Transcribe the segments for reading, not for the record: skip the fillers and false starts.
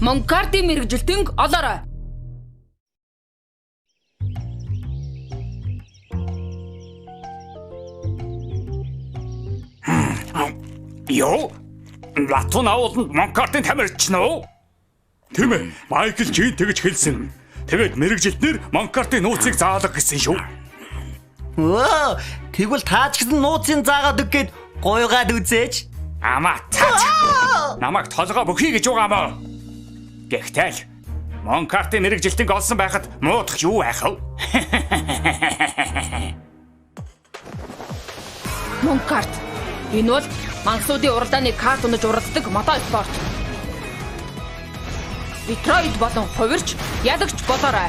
Монкартын мэргэжилтэнг олоорой. Йоо. Латун агууланд Монкартын тамирчин уу? Тийм ээ. Майкл Чин тэгж хэлсэн. Тэгээд мэрэгжилтнэр Монкартын нууцыг заалга гэсэн шүү. Өө, тэгвэл таа ч гэсэн нууцын заагаад өг гээд гуйгаад үзээч. Амаа цаач. Намайг толгой бүхий гэж байгаа мó. Гэхдээ л Монкартын мэрэгжилтэнг олсон байхад муудах юу байх вэ? Монкарт. Энэ бол мангасуудын уралдааны карт унаж уралддаг мото спорт. Детройт болон хувирч ялагч болоорой.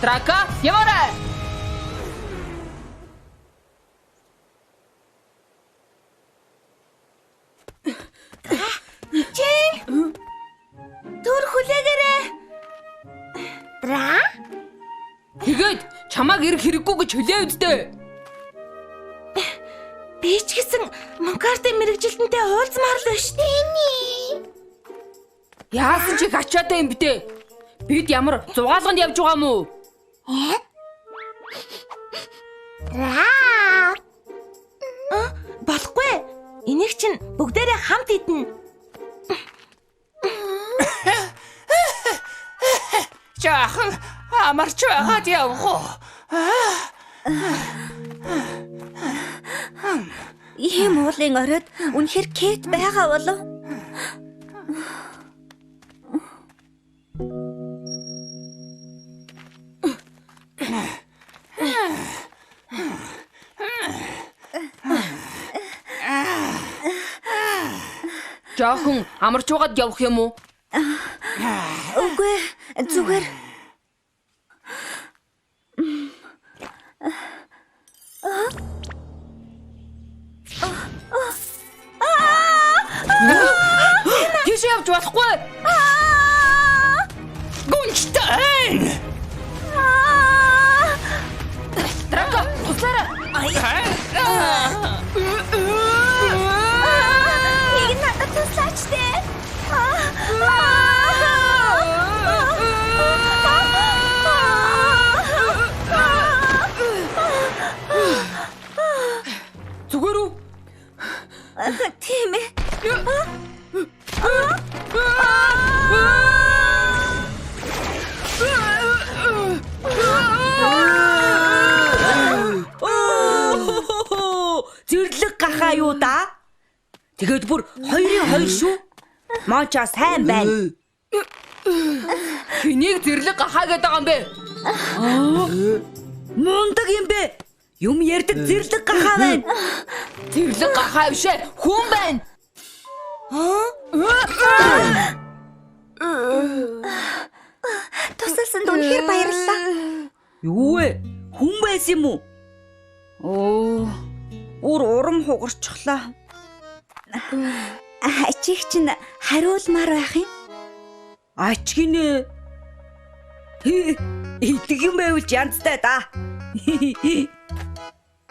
Драка яваарай. Чин. Түр хүлээгээрэй. Дра? Тэгээд чамааг ирэх хэрэггүй гэж хэлээ үсттэй. Би ч гэсэн Монкартын мэрэгжилтэнтэй уулзмаар л байна шүү дээ. Яасан чи ачаатай юм бтэ? Бид ямар зугаалганд явж байгаа мó? Дра. Болохгүй. Энийг чинь бүгдээрээ хамт идэнэ. Жаахан амарч байгаад явах уу? Ийм уулын оройд үнэхээр Кэт байгаа болов? Жаахан амарч байгаад явах юм уу? Үгүй зүгээр. Тийш явж болохгүй. Гүнжтэй. Драка туслаарай. Нэг нь надад туслаач дээ. Зүгээр үү? Тийм ээ. Зэрлэг гахаа юу да? Тэгээд бүр 2-2 шүү. Монча сайн байна. Хэнийг зэрлэг гахаа гэдэг байгаа юм бэ? Мундаг юм бэ? Юм ярьдаг зэрлэг гахаа байна. Зэрлэг гахаа биш ээ, хүн байна. Тусалсанд үнэхээр баярлалаа. Юу вэ? Хүн байсан юм уу? Оо, Бүр урам хугарчлаа. Ачиг чинь хариулмаар байх юм. Ач гинэ. Идэх юм байвал янзтай да.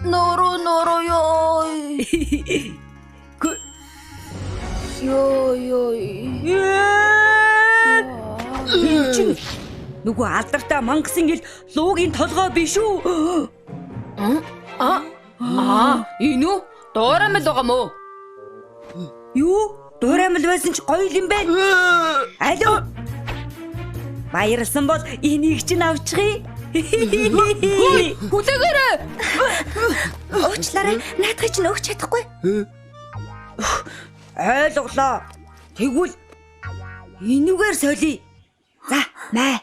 Нуруу нуруу ёо. Ёо ёо. Энэ чинь нөгөө алдартай мангасан гэл луугийн толгой биш үү? Аа, энэ үү? Дуурамл байгаа мó? Юу? Дуурамл байсан ч гоё юм байна. Алуу. Баярлсан бол энийг чинь авчихъя. Хүлээгээрэй. Уучлаарай, наадхыг чинь өгч чадахгүй. Ойлголоо. Тэгвэл энүүгээр солиё. За, маа.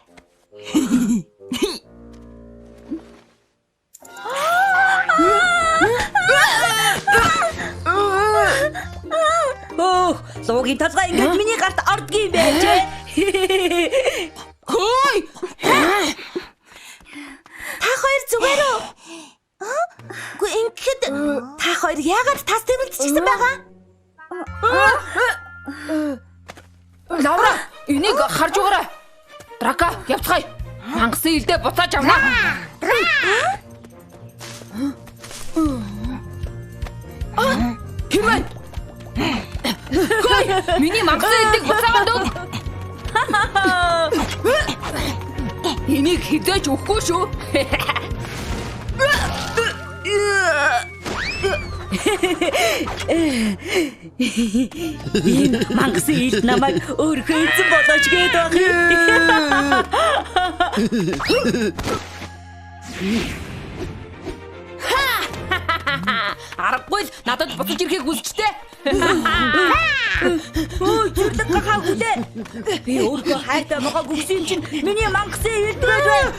Өөх, луугийн толгой ингээд миний гарт ордгийн байж. Хөөй! Та хоёр зүгээр үү? Үгүй ингэхэд та хоёр яагаад тас тэрвэлдчихсэн байгаа? Лаура, энийг харж байгаарай. Драка, явцгаая. Мангасан илдээ буцааж авна. Аа, хэр байна? Хөөй! Миний мангасан элдийг буцаагаад өг. Энийг хизээж өгөхгүй шүү. Энэ мангасан илд намайг өөрийнхөө эзэн болооч гээд байх юм. Аргагүй л надад буцаж ирэхийг хүсчтэй. Өө, зүрлэг гахаа хүлээ. Би өөрийнхөө хайртай могоог өгсөн юм чинь миний мангасан илд гэж байна.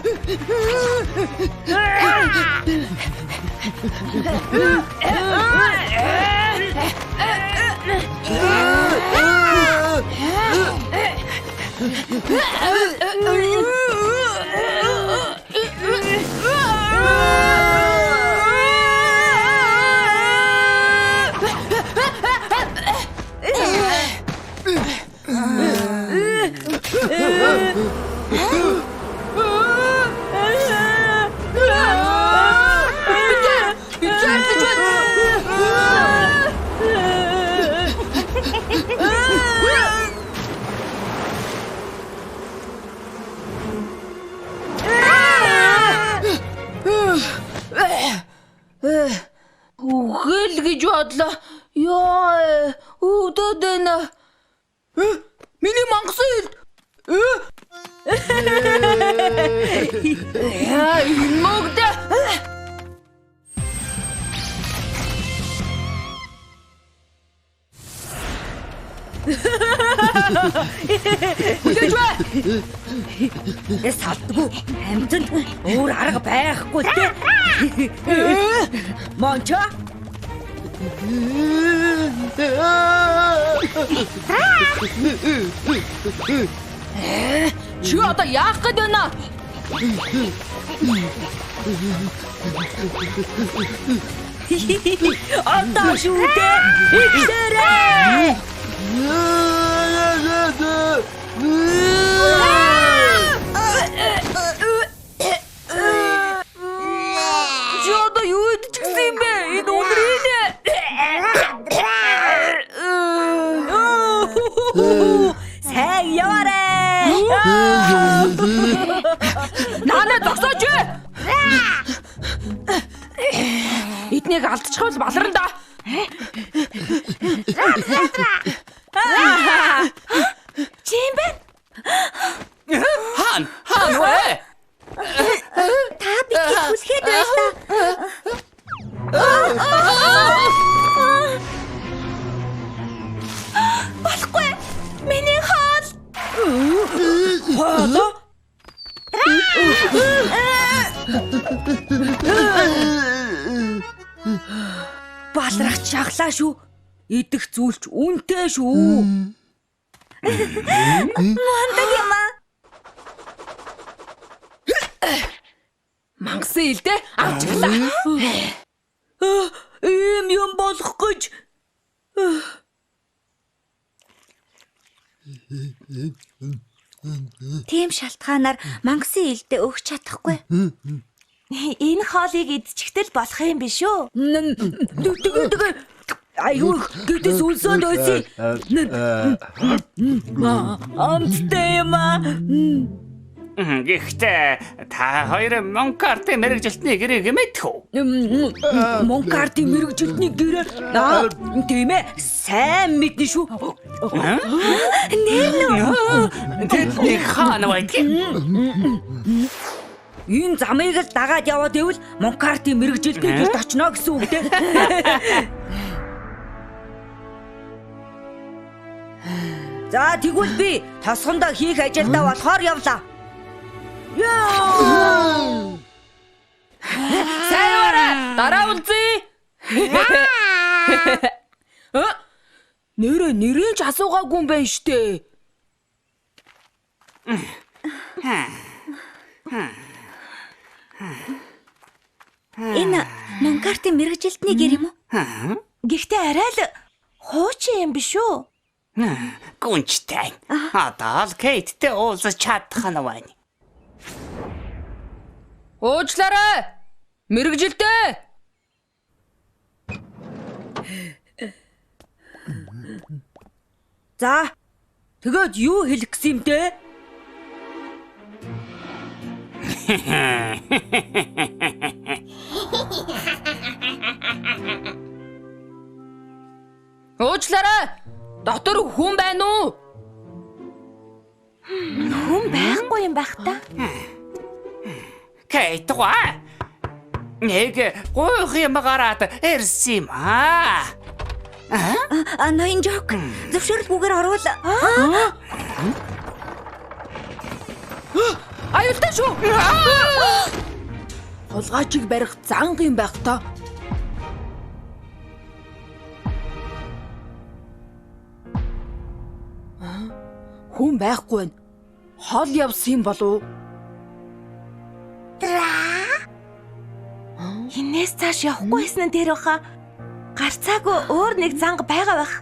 Үхэл гэж бодлоо. Яа, өвдөд байна. Миний мангасан илд. Яа, энэ мөгдө. Хүлээж бай. Эс салдгүй. Амьтанд өөр арга байхгүй л дээ. Мончо. Чи одоо яах гээд байна? Одоо шүү дээ. Ихлээрээ. Чи одоо юу идчихсэн юм бэ? Энэ үнэрийн. Сайн яваарэ. Наана зогсооч. Эднийг алдчихвал баларна да. Чи юм бэ? Хаан, хаан вэ? Та битгий хүлхэд байлаа. Болохгүй. Миний хоол. Хоолоо? Балрах шахлаа шүү. Идэх зүйлч үнэтэй шүү. Мундаг юм аа. Мангасан илдээ авчихлаа. Ийм юм болох гэж. Тийм шалтгаанаар мангасан илдээ өгч чадахгүй. Энэ хоолыг идчихтэл болох юм биш үү? Тэгээ тэгээ аюу гэдэс үлсөнд байсан. Амттай юм аа. Гэхдээ та хоёр Монкартын мэргэжилтний гэрээг мэдэх үү? Монкартын мэргэжилтний гэрээ. Аа, тийм ээ. Сайн мэднэ шүү. Нэр нөө. Тэдний хаана байдгийг? Энэ замыг л дагаад яваад ивэл Монкартын мэргэжилтний гэрт очно гэсэн үг дээ. За тэгвэл би тосгондоо хийх ажилдаа болохоор явлаа. Яа! Сайн яваарай. Дараа уулзъя. Нэрээ нэрээ ч асуугаагүй юм байна штэ. Энэ Монкартын мэргэжилтний гэр юм уу? Гэхдээ арай л хуучин юм биш үү? Гүнчтэй. Одоо л Кейттэй уулзах чадах нь байна. Уучлаарай. Мэргэжилтэй. За. Тэгээд юу хэлэх гэсэн юм бэ? Уучлаарай. Дотор хүн байна уу? Хүн байхгүй юм байх та. Кейт гоо. Нэг гуйх юм гараад ирсэн юм аа. А ноён Жок зөвшөөрөлгүйгээр орвол Аюултай шүү. Хулгайчийг барих занг юм байх та. Хүн байхгүй байна. Хол явсан юм болов уу? Хинээс цааш явахгүй байсан нь тэр баха. Гарцаагүй өөр нэг занг байгаа байх.